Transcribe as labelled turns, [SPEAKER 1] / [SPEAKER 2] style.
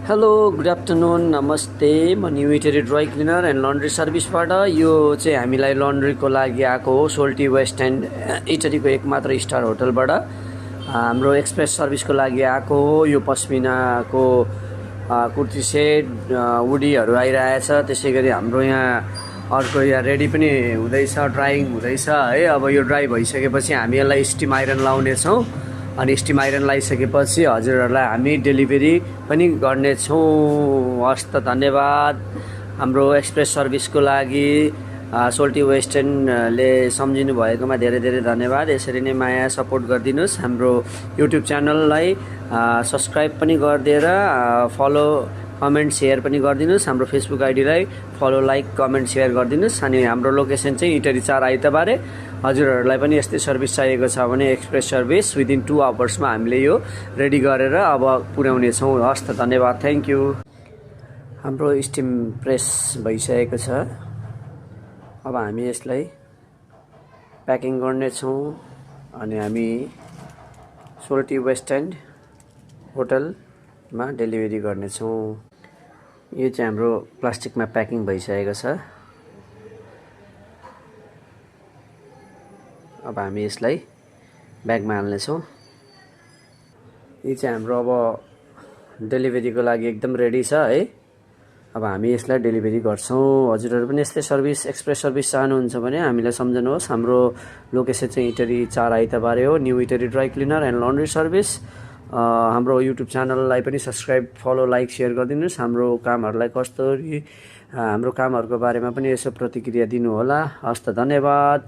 [SPEAKER 1] Hello good afternoon नमस्ते म new eatery dry cleaner and laundry सर्भिसबाट यो चाहिँ हामीलाई लन्ड्रीको लागि आएको हो सोल्टी वेस्ट एन्ड इटरीको एकमात्र स्टार होटलबाट हाम्रो एक्सप्रेस सर्भिसको लागि आएको हो। यो पस्मिनाको कुर्ती सेट वुडीहरू आइरहेछ। त्यसै गरी हाम्रो यहाँ अर्को यहाँ रेडी पनि हुँदैछ, ड्राइङ हुँदैछ है। अब यो ड्राई भइसकेपछि हामी यसलाई स्टिम आइरन लाउनेछौँ अनि स्टिम आइरन लगाइसकेपछि हजुरहरूलाई हामी डेलिभरी पनि गर्नेछौँ। हस् त धन्यवाद। हाम्रो एक्सप्रेस सर्भिसको लागि सोल्टी वेस्टर्नले सम्झिनु भएकोमा धेरै धेरै धन्यवाद। यसरी नै माया सपोर्ट गरिदिनुहोस्। हाम्रो युट्युब च्यानललाई सब्सक्राइब पनि गरिदिएर फलो कमेन्ट सेयर पनि गरिदिनुहोस्। हाम्रो फेसबुक आइडीलाई फलो लाइक कमेन्ट सेयर गरिदिनुहोस्। अनि हाम्रो लोकेसन चाहिँ इटरी 4 आइतबारे। हजुरहरूलाई पनि यस्तै सर्भिस चाहिएको छ भने एक्सप्रेस सर्भिस विदिन 2 आवर्समा हामीले यो रेडी गरेर अब पुर्याउनेछौँ। हस् त धन्यवाद, थ्याङ्क यू। हाम्रो स्टिम प्रेस भइसकेको छ। अब हामी यसलाई प्याकिङ गर्नेछौँ अनि हामी सोल्टी वेस्ट एन्ड होटलमा डेलिभरी गर्नेछौँ। यो चाहिँ हाम्रो प्लास्टिकमा प्याकिङ भइसकेको छ। अब हामी यसलाई ब्यागमा हाल्नेछौँ। यो चाहिँ हाम्रो अब डेलिभरीको लागि एकदम रेडी छ है। अब हामी यसलाई डेलिभरी गर्छौँ। हजुरहरू पनि यस्तै सर्भिस एक्सप्रेस सर्भिस चाहनुहुन्छ भने हामीलाई सम्झनुहोस्। हाम्रो लोकेसन चाहिँ इटरी 4 आइतबारे हो। New eatery dry cleaner and laundry service. हाम्रो युट्युब च्यानललाई पनि सब्सक्राइब फलो लाइक सेयर गरिदिनुहोस्। हाम्रो कामहरूलाई हाम्रो कामहरूको बारेमा पनि यसो प्रतिक्रिया दिनुहोला। हस् त धन्यवाद।